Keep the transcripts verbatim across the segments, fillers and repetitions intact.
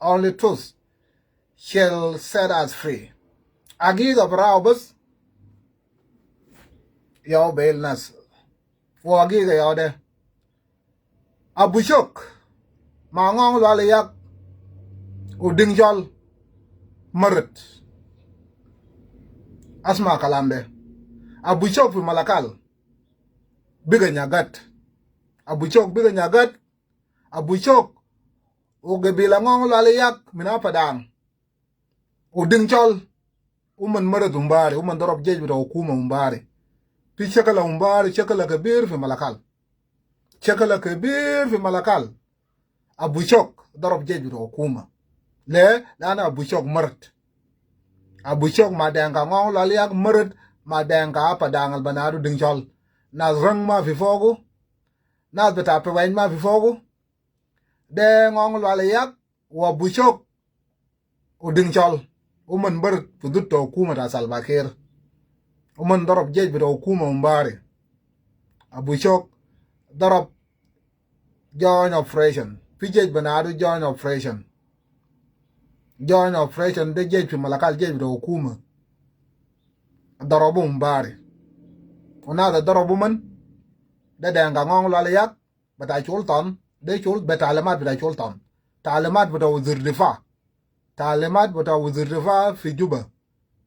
Only truth shall set us free. Agiga bi rau bes ya u bel nas. Wa agiga ya u de. Abu Chok ma Ngong Lual Yak u Ding Chol maret. Asma kalam de. Abu Chok fi Malakal biga nyagat. Abu Chok biga nyagat. Abu Chok u gabila Ngong Lual Yak min Apadang. U Ding Chol, uman maret Umbari, uman darab jesh bita hukuma Umbari. Fi shakala Umbari, shakala kebir fi Malakal. Shakala kebir fi Malakal. Abu Chok darab jesh bita hukuma. Le, lanu Abu Chok maret. Abu Chok ma Denka Ngong Lual Yak maret ma Denka Apadang al banadu Ding Chol. Nas Rang ma fi fogu. Nas bita Paweny ma fi fogu. De Ngong Lual Yak wa Abu Chok u Ding Chol. Uman maret fi dud ta hukuma ta Salva Kiir. Uman darab jesh bita hukuma Umbari. Abu Chok darab joint operation. Fi jesh banadu joint operation. Joint operation de jesh fi Malakal jesh bita hukuma. Darabu Umbari. Wa nas darabu uman de Denka Ngong Lual Yak bita sultan, de sul, be talimat bita sultan. Talimat bita wazir difa. Talimat bita wazir difa fi Juba.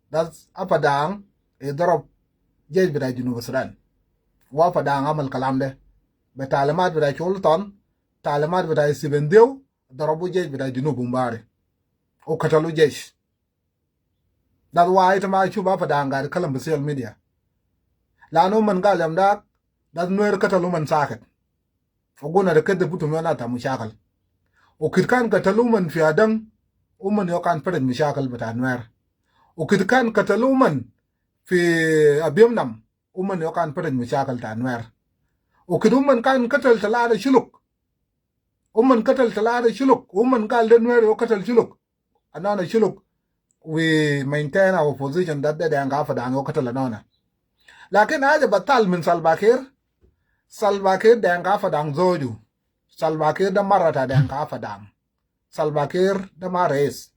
Das Apadang idarab jesh bita Junub Sudan. Wa Apadang amal kalam de. Be talimat bita sultan, talimat bita Stephen Dew, darabu jesh bita Junub Umbari. U katalu jesh. That's why ita ma shuf Apadang gaid kalam fi social media. Lanu uman gal yom dak, das Nuer katalu uman sakit. Wa gulna de kede bitum yom nas ta mushakil. Wa kit kan katalu uman fi Adang, uman yom kan fataj mushakil bita Nuer. Wa kit kan katalu uman fi Abiemnom, uman yom kan fataj mushakil ta Nuer. Wa kit uman kan katal talata Shuluk. Uman katal talata Shuluk. Uman gal de Nuer yom katal Shuluk. Anana Shuluk, we maintain our position that de Denka Apadang yom katal anana. Lakin haja batal min Salva Kiir. Salva Kiir Denka Apadang zoju. Salva Kiir de mara ta Denka Apadang. Salva Kiir de ma rais.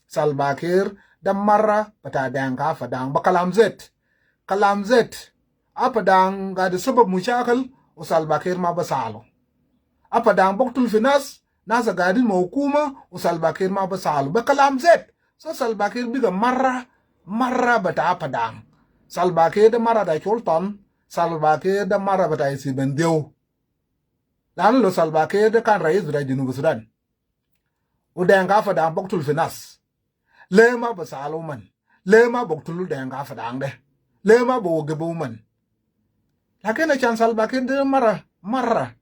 Salva Kiir de mara bita Denka Apadang. Be kalam zet. Kalam zet. Apadang gaid sabab mushakil wa Salva Kiir ma bi salu. Apadang biktul fi nas, nas gaidin ma hukuma wa Salva Kiir ma bi salu. Be kalam zet. So Salva Kiir biga mara, mara bita Apadang. Salva Kiir de mara ta sultan, Salva Kiir de mara bita Stephen Dew. Lanu lo Salva Kiir de kan rais bita Junub Sudan. Wa Denka Apadang biktul fi nas. Le ma bi salu uman. Le ma biktul Denka Apadang de. Le ma bi wagif uman. Lakin ashan Salva Kiir de mara, mara.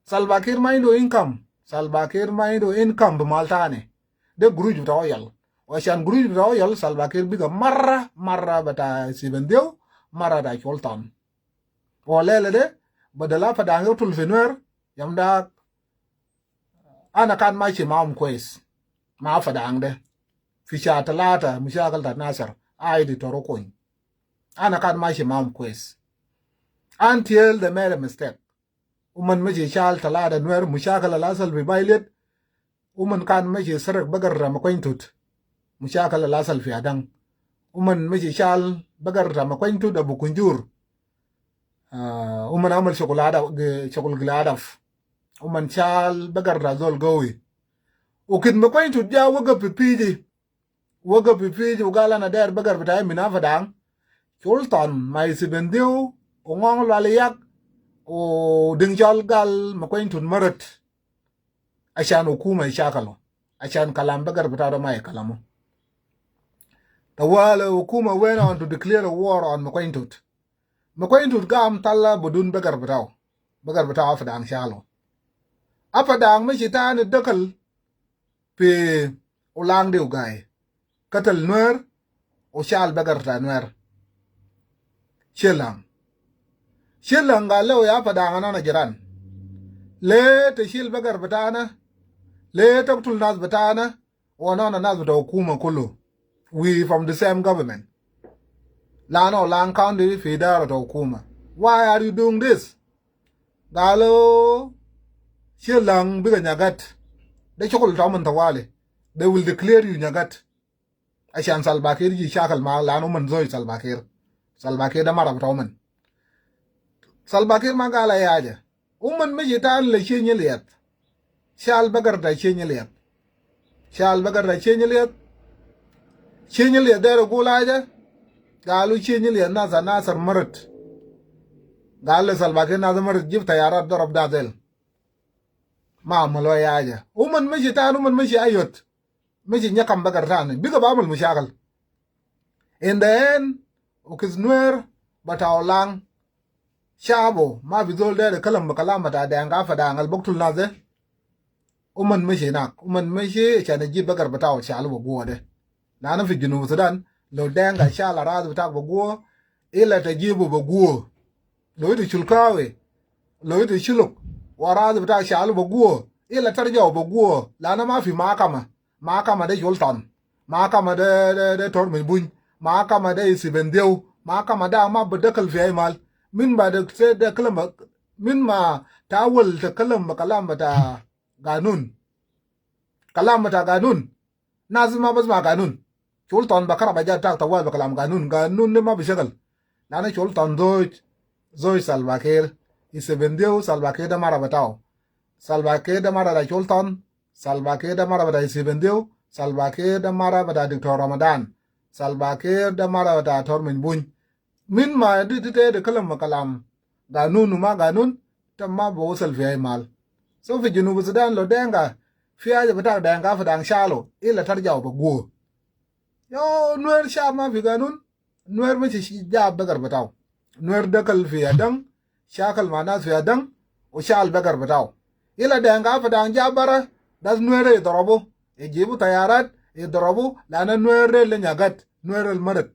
Salva Kiir ma indu income. Salva Kiir ma indu income bi mal tani. De gurush bita oil. Wa ashan gurush bita oil Salva Kiir biga mara, mara bita Stephen Dew, mara ta sultan. Wa lela de, badal Apadang yom katul fi Nuer, yom dak, ana kan mashi maum kwes. Ma Apadang de. Fi shar talata, mushakil ta Nasir, aidi toro kony. Ana kan mashi maum kwes. Until they made a mistake. Uman mashi shal talata Nuer, mushakil al asal fi Bailet. Uman kan mashi sarak bagar ta Makuaintut. Mushakil al asal fi Adang. Uman mashi shal bagar ta Makuaintut Abu Kunjur. Ah, uman amal shokol adaf, ge-, shokol gila adaf. Uman shal bagar ta zol gawi. Wa kit Makuaintut ja wagif fi Fiji. Wagif fi Fiji wa gal ana dair bagar bitai min Apadang. Sultan ma Stephen Dew, wa Ngong Lual Yak, wa Deng Chol gal Makuaintut marat. Ashan hukuma ishakalu. Ashan kalam bagar bitau da ma ikalamu. Tawali hukuma went on to declare a war on Makuaintut. Makuaintut gam tala budun bagar bitau. Bagar bitau Apadang shalu. Apadang mashi tani dakal fi Ulang Diugai. Katal Nuer, wa shal bagar ta Nuer. Shillong. Shillong gal lau ya Apadang anana jiran. Le tashil bagar bitana. Le taktul nas bitana. Wa anana nas bita hukuma kulu. We from the same government. Lanu Ulang County fi idara ta hukuma. Why are you doing this? Galu Shillong biga nyagat. De shugul ta uman tawali. They will declare you nyagat. Ashan Salva Kiir ji shakal ma lanu uman zoj Salva Kiir. Salva Kiir de mara bita uman. Salva Kiir ma gal ayi aja. Uman mishi tan le Shenye Liet. Shal bagar ta Shenye Liet. Shal bagar ta Shenye Liet. Shenye Liet dere gul aja. Galu Shenye Liet nas Nasir marat. Gal le Salva Kiir nas marat, jib tayarat darab da del. Ma amalo ayi aja. Uman mishi tan, uman mishi ayot. Mishi nyakam bagar tani. Biga ba amal mushakal. In the end, ukit Nuer bita Ulang. Shabu, ma fi zol dere kalam kalam bita Deng Gai Padang al buktul nas de. Uman mishi nak. Uman mishi ashan ijib bagar bitau shalu ba gua de. Lanu fi Junub Sudan, lo Deng Gai shal araz bitak ba gua, illa ta jibu ba gua. Lo ita shulkawi, lo ita shuluk, wa araz bitak shalu ba gua, illa tarjau ba gua. Lanu ma fi mahkama. Mahkama de Sultan. Mahkama de, de, de Tor Meny Buny. Mahkama de Stephen Dew. Mahkama de ma bi dakal fi ayi mal. Min ba de, se de kalam ba, min ma tawal ta kalam ba kalam bita ganun. Kalam bita ganun. Nas ma bisma ganun. Sultan ba karab aja tak tawal ba kalam ganun. Ganun de ma bi shakal. Lanu Sultan zoj, zoj Salva Kiir. Stephen Dew, Salva Kiir de mara bitau. Salva Kiir de mara ta Sultan. Salva Kiir de mara bita Stephen Dew. Salva Kiir de mara bita Doctor Ramadan. Salva Kiir de mara bita Tor Meny Buny. Min ma di, di, di, di kalam ma kalam ganun ma ganun, ta ma bi wasal fi ayi mal. So fi Junub Sudan lo Deng Gai, fi aja bitak Deng Gai Padang shalu, illa tarjau ba gua. Yo, Nuer shab ma fi ganun, Nuer mishi shi-, jab bagar bitau. Nuer dakal fi Adang, shakal ma nas fi Adang, u shal bagar bitau. Illa Deng Gai Padang ja bara, das Nuer idarabu, ijibu tayarat, idarabu, lanu Nuer de le nyagat, Nuer al marat.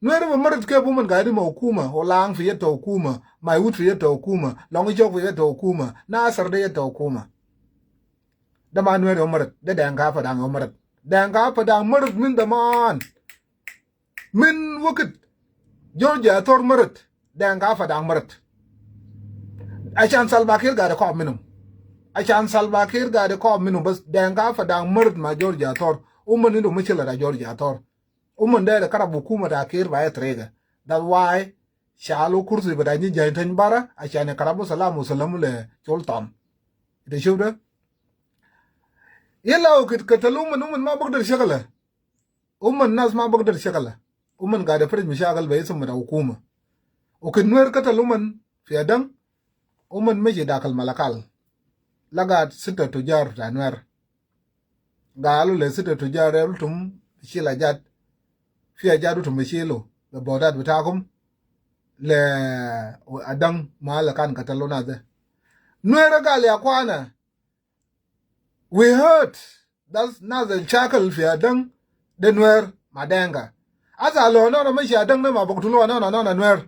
Nuer ba marat kef? Uman gaidin ma hukuma, Ulang fi yad ta hukuma, Maiwut fi yad ta hukuma, Longchok fi yad ta hukuma, Nasir de yad ta hukuma. De ma Nuer yo marat, de Deng Gai Padang yo marat. Deng Gai Padang marat min zaman. Min wakit George Athor marat, Deng Gai Padang marat. Ashan Salva Kiir gaid kob minum. Ashan Salva Kiir gaid kob minum, bas Deng Gai Padang marat ma George Athor. Uman indu mushkila ta George Athor. Uman dere karab hukuma ta Kiir bi ayi tariga. That's why shalu kursi bita Nyi Jain Teny bara, ashan karabu salam u salamu le Sultan. Ita shuf de? Yala wakit katalu uman, uman ma bigdar shakala. Uman nas ma bigdar shakala. Uman gaid firish mushakil be isum bita hukuma. Wakit Nuer katalu uman fi Adang, uman mishi dakal Malakal. Laga sitta tujar ta Nuer. Galu le sitta tujar de, utum shil ajat. Fi ajat utum shilu be bodat bitakum le Adang, mahal kan katalu nas de. Nuer gal ya akhwana. We heard that nas al shakal fi Adang de Nuer ma Denka. Asa lo nona mishi Adang de ma baktulu nona, nona Nuer.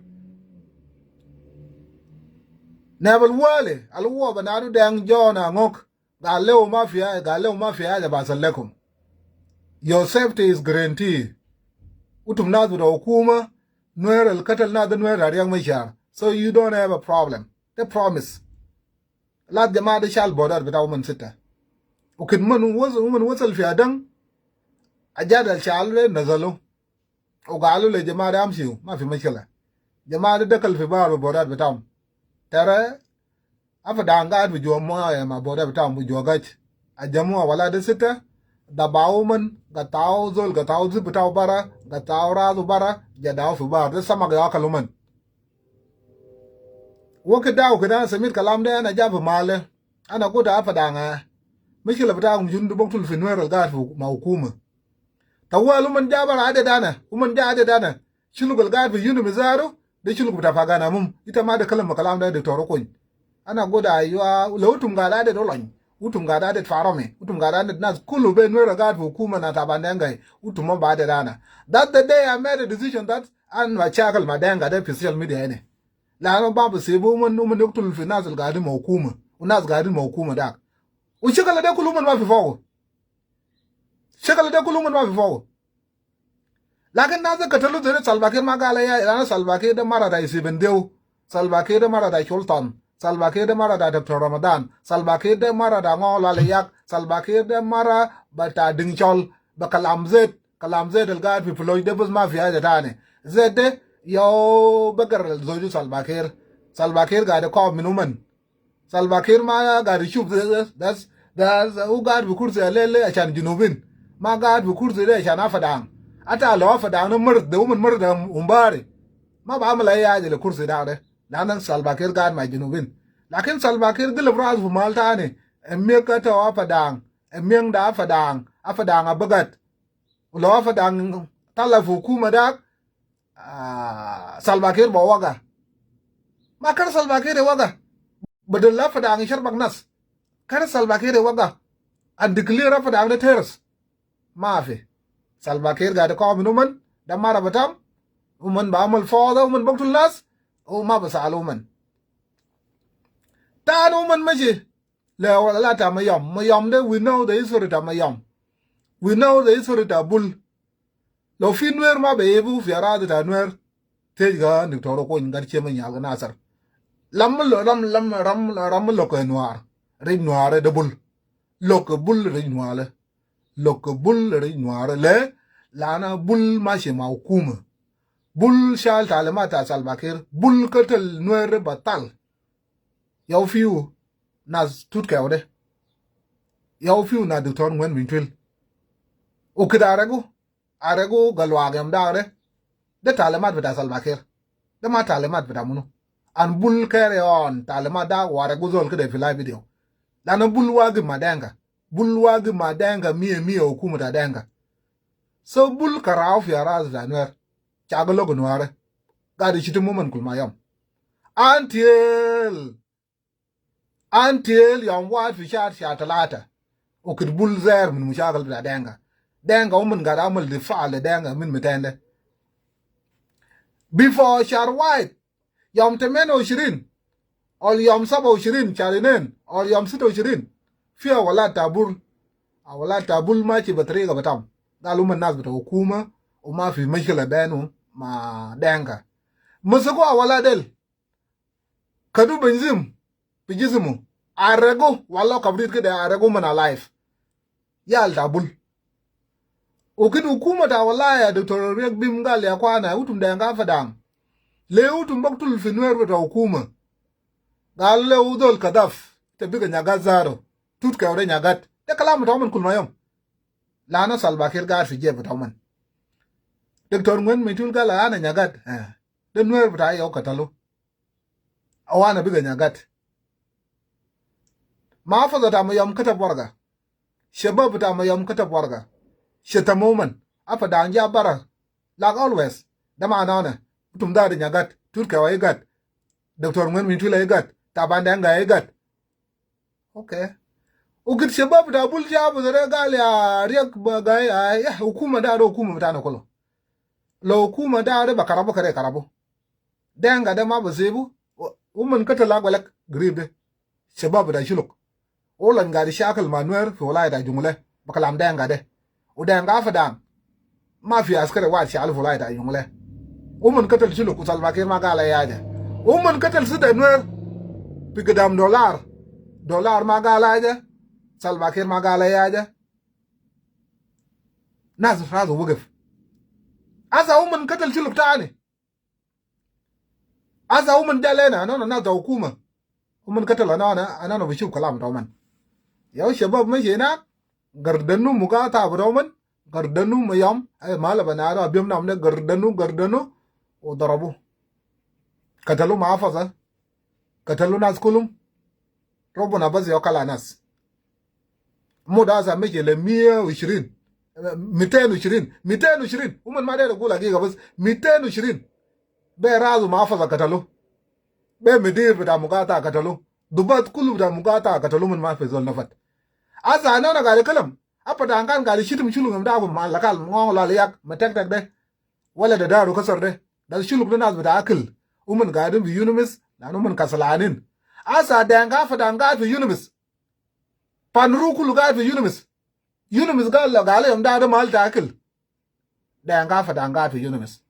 Nebel wale, al huwa banadu Deng John Angok. Gal lew ma fi, gal lew ma fi haja, bi hasal lekum. Your safety is guaranteed. Utum nas bita hukuma, Nuer al katal nas de Nuer ta Riek Machar. So you don't have a problem. De promise. Lad jama de shal bodat bita uman sitta. Wakit uman was-, uman wasal fi Adang, ajat al shalu de nazalu. Wa galu le jama de amshu, ma fi mushkila. Jama de dakal fi bahar be bodat bitam. Tara, Apadang gaid fi jua moya ma bodat bitam, fi jua gaj. Ajamu awlad de sitta, dabu uman, gatau zol, gatau zip bitau bara, gatau rasu bara, jadau fi bahar. De samak ya akal uman. Wakit de, wakit ana semiet kalam de, ana ja fi mahal. Ana gul Apadang, mushkila bitakum shunu? Intu buktul fi Nuer al gaid fi ma hukuma. Tawali uman ja bara adad ana, uman ja adad ana. Shuluk al gaid fi Unit Mizar, de shuluk bita Pagan Amum. Ita ma de kalam ma kalam de, Doctor Okony. Ana gul aywa, lo utum gaid adad Olony, utum gaid adad Farome, utum gaid adad nas kulu be Nuer al gaid fi hukuma na Taban Deng Gai, utum ma bi adad ana. That the day I made a decision that ana ma shakal ma Denka de fi social media ina. Lanu ma bi sibu uman, uman yaktul fi nas al gaidin ma hukuma, u nas gaidin ma hukuma dak. U shakal de kulu uman ma fi fogu. Shakal de kulu uman ma fi fogu. Lakin nas de katalu zere Salva Kiir ma gal ya, lanu Salva Kiir de mara ta Stephen Dew. Salva Kiir de mara ta Sultan. Salva Kiir de mara ta Doctor Ramadan. Salva Kiir de mara ta Ngolo Aliyak. Salva Kiir de mara bata ding chol, ba kalam zet, kalam zet al gaid fi puloj de, bas ma fi haja tani. Zet de, yau bagar al zoju Salva Kiir. Salva Kiir gaid kof min uman. Salva Kiir ma gaid shuf de, das, das, u gaid fi kursi de lele ashan Junubin. Ma gaid fi kursi de ashan Apadang. Ata lo Apadang na mar de, uman mar de umbari. Ma ba amal ay haja le kursi de. Lana Salva Kiir gaid ma Junubin. Lakin Salva Kiir gilib ras fi mal tani. Emieng ta Apadang. Emieng da Apadang. Apadang a bagat. Lo Apadang tala fi hukuma dak, ah, Salva Kiir ba waga. Ma kede Salva Kiir waga. Badal Apadang isharbak nas. Kede Salva Kiir waga. And declare Apadang de terrorist. Ma fi. Salva Kiir gaid kof min uman, de mara batam, uman ba amal fawda, uman baktul nas, u ma basal uman. Tani uman mashi le wala ta Mayom, Mayom de, we know the history ta Mayom. We know the history ta Bul. Lo fi Nuer ma be ebu fi aradi ta Nuer. Tej ga Doctor Okony gar chema nyal ga Nasir. Lam lo, lam, lam, ram, ram lo ke Nuer. Rej Nuer de Bul. Lo ke Bul rej Nuer. Lo ke Bul rej Nuer le. Lana Bul mashi ma hukuma. Bul shal talimat ta Salva Kiir. Bul katal Nuer batal. Yau fiu nas Tut Kew de. Yau fiu nas Doctor Nguyen Min Twil. U kede aregu. Aregu galwag yom dak de. De talimat bita Salva Kiir. De ma talimat bita munu. And Bul carry on talimat dak wa aregu zol kede fi live video. Lana Bul wagif ma Denka. Bul wagif ma Denka mia mia, hukuma ta Denka. So Bul karau fi aradi ta Nuer. Shagalo ga Nuer. Gaid shitim uman kul ma yom. Until Until yom wahid fi shar, shar talata. U kede Bul zair min mushakil bita Denka. Denka uman gaid amal difa le Denka min miten de. Before shar wahid, yom tamanin wa ishrin, or yom saba wa ishrin, shar inen, or yom sita wa ishrin, fi awlad ta Bul. Awlad ta Bul mashi be tariga bitam. Galu uman nas bita hukuma, u ma fi mushkila benu ma Denka. Musugu awlad del. Kadu benzin fi jismu. Aregu, walo kabrit kede aregu uman alive. Yal ta Bul. U kede hukuma ta wilaya Doctor Riek Bim gal ya kwana, utum Denka Apadang. Le utum baktul fi Nuer bita hukuma. Gal le u zol kadaf, te biga nyagat zatu. Tut Kew de nyagat. De kalam ta uman kul ma yom. Lana Salva Kiir gaid fi jeb ta uman. Doctor Nguyen Min Twil gal ana nyagat. Eh. De Nuer bita yau katalu. Awana biga nyagat. Mahafaza ta Mayom katab warga. Shabab ta Mayom katab warga. Shatamu uman. Apadang ja bara. Like always. De ma nana. Utum da de nyagat. Tut Kew ai gat. Doctor Nguyen Min Twil ai gat. Taban Deng ai gat. Okay. U kede shabab ta Bul shabu zere gal ya Riek ba gai, ah, ya, hukuma da, da hukuma bitana kulu. Lo hukuma da, da ba karabu kede karabu. Denka de ma basibu, u-, uman katal agwelek garib de. Shabab ta Shuluk. Ulan gaid shakil ma Nuer fi wilaya ta Jonglei. Ba kalam Denka de. U Denka Apadang. Ma fi askari wahid shal fi wilaya ta Jonglei. Uman katal Shuluk u Salva Kiir ma gal ai haja. Uman katal sita Nuer. Fi gidam Dolar. Dolar ma gal ai haja. Salva Kiir ma gal ai haja. Nas rasu wagif. Asa uman katal Shuluk tani. Asa uman de lena, anana nas ta hukuma. Uman katal anana, anana bishuf kalam ta uman. Yau shabab mashi hina, gardanu mugata bita uman, gardanu Mayom, ai mala banaro, abiyom namne gardanu, gardanu, u darabu. Katalu Mahafaza, katalu nas kulum, Rabbuna bas yau kala nas. Muda asa mashi le mia wa ishrin. Miten wa ishrin. Miten wa ishrin. Uman ma der agul agiga bas. Miten wa ishrin. Be rasu Mahafaza katalu. Be mudir bita mugata katalu. Dubat kulu bita mugata katalu, uman ma fi zol nafat. Asa anana gaid kalam. Apadang kan gaid shitim Shuluk yom da fu ma lakal ngong lal yak. Ma tek tek de. Wala da daru kasar de. Da Shuluk de nas bita akil. Uman gaid fi Unimist. Lanu uman kasalanin. Asa Denka Apadang gaid fi Unimist. Panru kulu gaid fi Unimist. Unimist gal, gal yom da de mal ta akil. Denka Apadang gaid fi Unimist.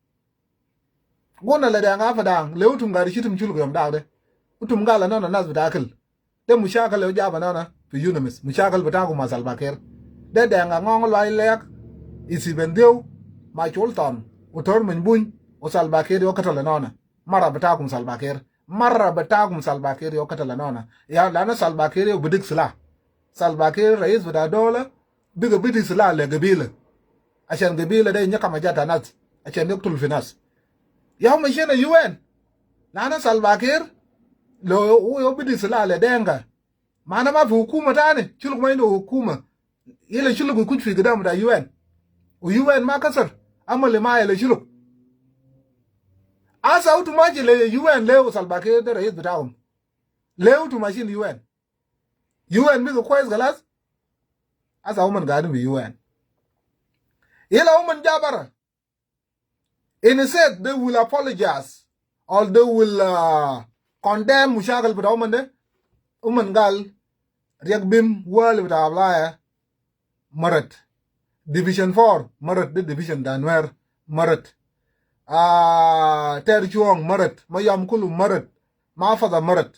Guna le Denka Apadang, le utum gaid shitim Shuluk yom da de. Utum gal anana nas bita akil. De mushakil le jaba anana Fi UNMISS. Mushakil bitakum ma Salva Kiir. De Deng Ngong Lual Yak, Isip Endiu, ma Sultan, u Tor Many Buny, u Salva Kiir yo katal nona. Marra bitakum Salva Kiir. Marra bitakum Salva Kiir yo katal nona. Ya, lanu Salva Kiir yo bidig silah. Salva Kiir rais bita dola, biga bidi silah le gabila. Ashan gabila de nyakam ajat ta nas. Ashan yaktul fi nas. Ya huma shena UN. Lanu Salva Kiir, lo hu yo bidi silah le Denka. Ma ana mafi hukuma tani, Shuluk ma indu hukuma. Ila Shuluk kuj fi gidam ta UN. U UN ma kasar. Amal ma ila Shuluk. Asa utu ma shil le UN le u Salva Kiir de rais bitaum. Le utu ma shil UN. UN biga kwes galas. Asa uman gadin bi UN. Ila uman jabara. Instead, they will apologize or they will uh, condemn mushakil bita uman de. Uman gal Riek Bim wali bita Ablaya marat. Division four marat, de division ta Nuer marat. Ah, Ter Chuong marat, Mayom Kulu marat, Mafada marat.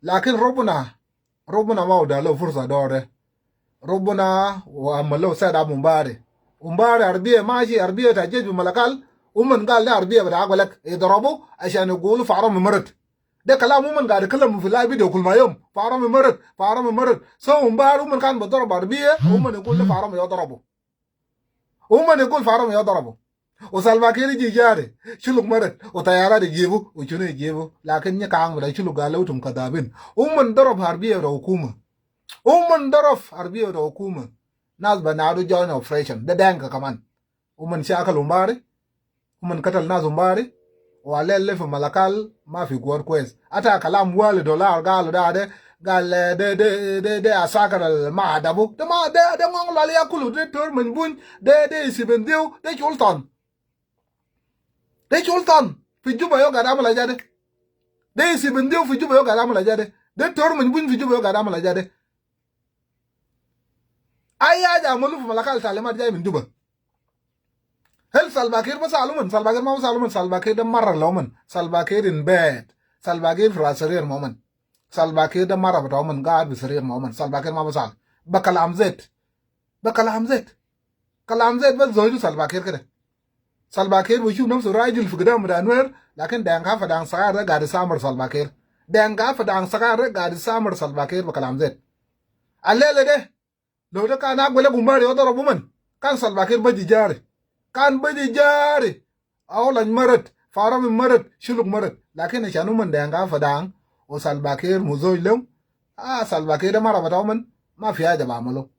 Lakin Rabbuna, Rabbuna ma uda lo fursa dor de. Rabbuna wa amal lo Said Abu Umbari. Umbari arbiya mashi, arbiya ta jesh bi Malakal, uman gal de arbiya bita agwalek, idarabu, ashan igulu Farom marat. De kalam uman gad kalam fi live video kul ma yom. Farom marat, Farom marat. So Umbari uman kan bidarab arbiya, uman igulu Farom yo darabu. Uman igulu Farom yo darabu. U Salva Kiir ji jari, Shuluk marat, u tayara de jibu, u shunu jibu. Lakin nyakang bita Shuluk gal utum kadabin. Uman darab arbiya bita hukuma. Uman darab arbiya bita hukuma. Nas bita nadu joint operation. De Denka kaman. Uman shakal Umbari. Uman katal nas Umbari. Wa lele fi Malakal, mafi guwar kwes. Ata kalam wali dola galu da de, gal, eh, de, de, de, de asakar al ma adabu. De ma, de, de Ngong Lual Yak kulu, de Tor Many Buny, de, de Isip Endiu, de Sultan. De Sultan. Fi Juba yo gad amal aja de. De Isip Endiu fi Juba yo gad amal aja de. De Tor Many Buny fi Juba yo gad amal aja de. Ai aja amalu fi Malakal talimat jai min Juba. Hel Salva Kiir ma salu uman, Salva Kiir ma salu uman, Salva Kiir de marra lo uman, Salva Kiir in bed, Salva Kiir fi ras sarir ma uman, Salva Kiir de marra bita uman gad fi sarir ma uman, Salva Kiir ma sal. Be kalam zet. Be kalam zet. Kalam zet bes zol Salva Kiir kede. Salva Kiir bishuf nafsu rajil fi gidam bita Nuer, lakin Denka Fadang sagar de gad isamar Salva Kiir. Denka Fadang sagar de gad isamar Salva Kiir be kalam zet. Alele de, lo de kan agwele Umbari yo darabu uman, kan Salva Kiir baji jari. Kan baji jari. Awlan marat, Farom marat, Shuluk marat. Lakin ashan uman Denka Fadang, u Salva Kiir muzoj lom. Ah, Salva Kiir de marra bita uman, mafi aja bi amalu.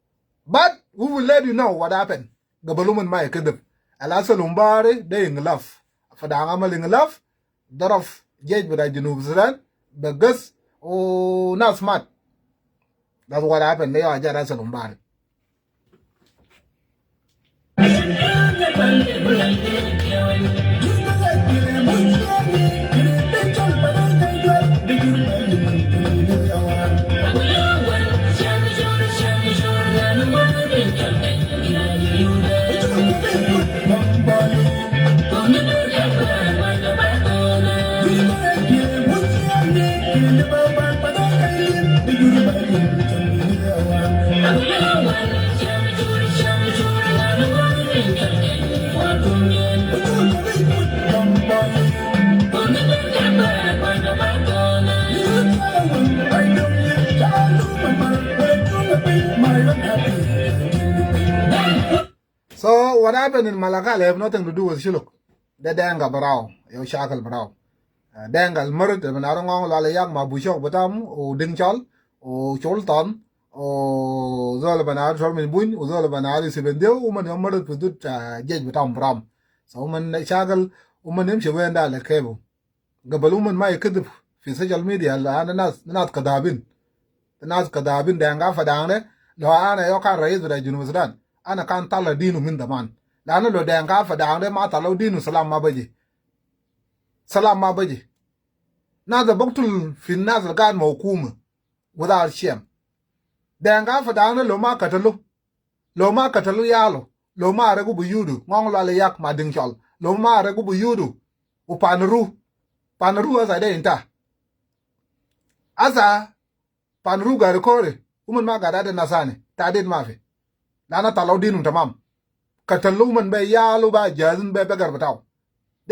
But we will let you know what happened. Gabal uman ma ikedib. Al asal Umbari de inglaf. Fadang amal inglaf. Darab jesh bita Junub Sudan. Be gas u nas mat. That's what happened. De yo aja asal Umbari. So what happened in Malakal have nothing to do with Shuluk. De Denka barau, yo shakal barau. Ah, Denka al marat, bita Ngong Lual Yak ma Bushok bitam, u Ding Chol, u Sultan, u zol bita Tor Many Buny, u zol bita Isip Endiu, uman yo marat fi dud, ah, jesh bitam baram. So uman shakal, uman yamshi wen da le kebu. Gabal uman ma ikedib fi social media, la ana nas, nas kadabin. Nas kadabin Denka Fadang de, lo ana yo kan rais bita Junub Sudan, ana kan tala dinu min daman. Lanu lo Denka Fadang de ma tala dinu, salam ma baji. Salam ma baji. Nas de buktul fi nas al gad ma hukuma. Without shame. Denka Fadang de lo ma katalu. Lo ma katalu yalu. Lo ma regu biyutu. Ngong Lual Yak ma Ding Chol. Lo ma regu biyutu. U Panru. Panru asa de inta. Asa Panru gari kore. Uman ma gada de nasani, tadid mafi. Lana talo dinum tamam. Katalu uman be yalu ba jazin be begar batau.